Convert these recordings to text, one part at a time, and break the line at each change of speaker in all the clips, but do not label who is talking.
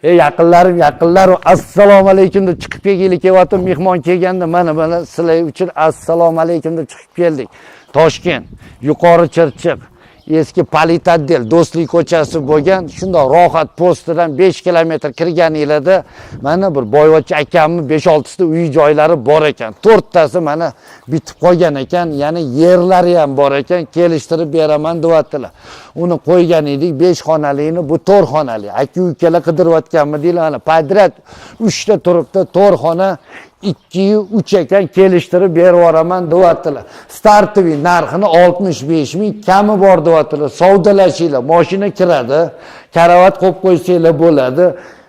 Ey yaqinlarim, yaqinlarim, assalomu alaykum deb chiqib kelgili kelyaptim. Mehmon kelganda mana sizlar uchun assalomu alaykum deb chiqib keldik. Toshkent, Yuqori Chirchiq, eski политотдел, Do'stlik ko'chasi bo'lgan, shundoq Rohat postidan 5 kilometr kirganinglarda mana bir boyvachcha akamni 5-6 ta uy joylari bor ekan. 4 tasi mana bitib qolgan ekan, ya'ni yerlari ham bor ekan, kelishtirib beraman deyaptilar. Uni qo'ygan edik 5 xonalikni, bu 4 xonali. Aka ukalar qidirayotganmi deylar, mana подряд 3 ta turibdi, 4 xona 2 3 ekan, kelishtirib berib yuboraman deyaptilar. Стартовый narxini 65 ming, kami bor deyaptilar. Savdolashinglar, mashina kiradi, karavot qo'yib qo'ysanglar bo'ladi.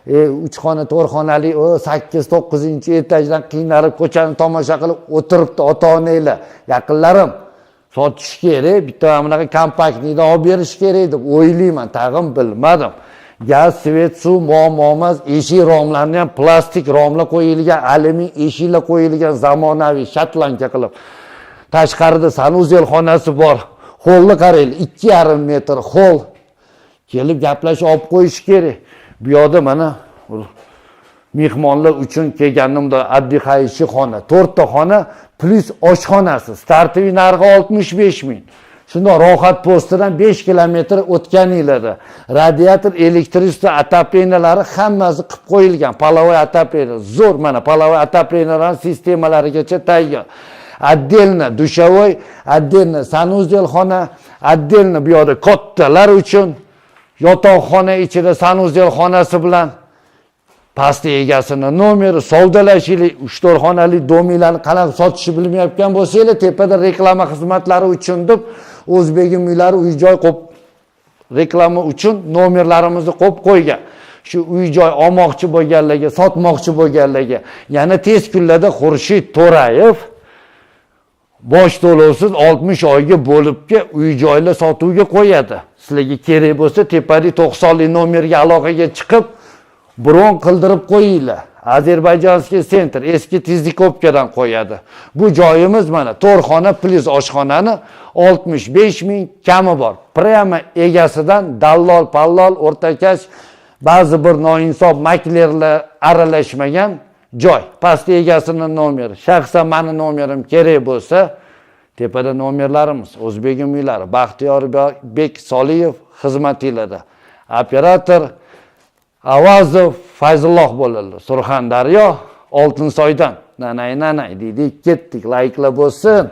3 xona, 4 xonali, o 8 9 etajdan qiynalib ko'chani tomosha qilib o'tiribdi ota-onanglar. Yaqinlarim, sotish kerak, bitta mana bunaqa компактный dan olib berish kerak deb o'ylayman, tag'in bilmadim. Gaz, свет, suv muammo emas, eshik romlarni ham plastik romlar qo'yilgan, alyumin eshiklar qo'yilgan, zamonaviy шотландка qilib. Tashqarida санузел xonasi bor. Холл ni qaranglar, 2,5 metr холл. Kelib gaplashib olib qo'yish kerak. Bu yoqda mana mehmonlar uchun kelganimda отдыхающий xona, to'rtta xona плюс oshxonasi. Стартовый narxi 65 ming. Shundoq Rohat postidan 5 kilometr o'tganinglarda radiator, электричество, отопления lari hammasi qilib qo'yilgan. Половой отопление zo'r, mana половой отопления larning sistemalarigacha tayyor. Отдельно душевой, отдельно санузел xona, отдельно bu yoqda kattalar uchun yotoqxona ichida санузел xonasi bilan. Pastda egasini nomeri, savdolashaylik. 3-4 xonali дом inglarni qanaqa sotishni bilmayotgan bo'lsanglar, tepada reklama xizmatlari uchun deb O'zbegim uylari uy joy qo'yib, reklama uchun nomerlarimizni qo'yib qo'ygan. Shu uy joy olmoqchi bo'lganlarga, sotmoqchi bo'lganlarga yana tez kunlarda Xurshid To'rayev bosh to'lovsiz 60 oyga bo'libga uy joylar sotuvga qo'yadi. Sizlarga kerak bo'lsa, tepadagi 90lik nomerga aloqaga chiqib, bron qildirib qo'yinglar. Азербайджанский центр, eski Tezikopkadan qo'yadi. Bu joyimiz mana to'rt xona плюс oshxonani 65 ming, kami bor. Прямо egasidan, dallol, pallol, o'rtakash, ba'zi bir noinsof maklerlar aralashmagan joy. Pastda egasini nomeri. Shaxsan mani nomerim kerak bo'lsa, tepada nomerlarimiz. O'zbegim uylari, Baxtiyorbek Soliyev xizmatinglarda. Operator Avazov Fayzulloh bo'ladi. Surxondaryo, Oltinsoydan. Nanay nanay deydik, ketdik. Layklar bo'lsin.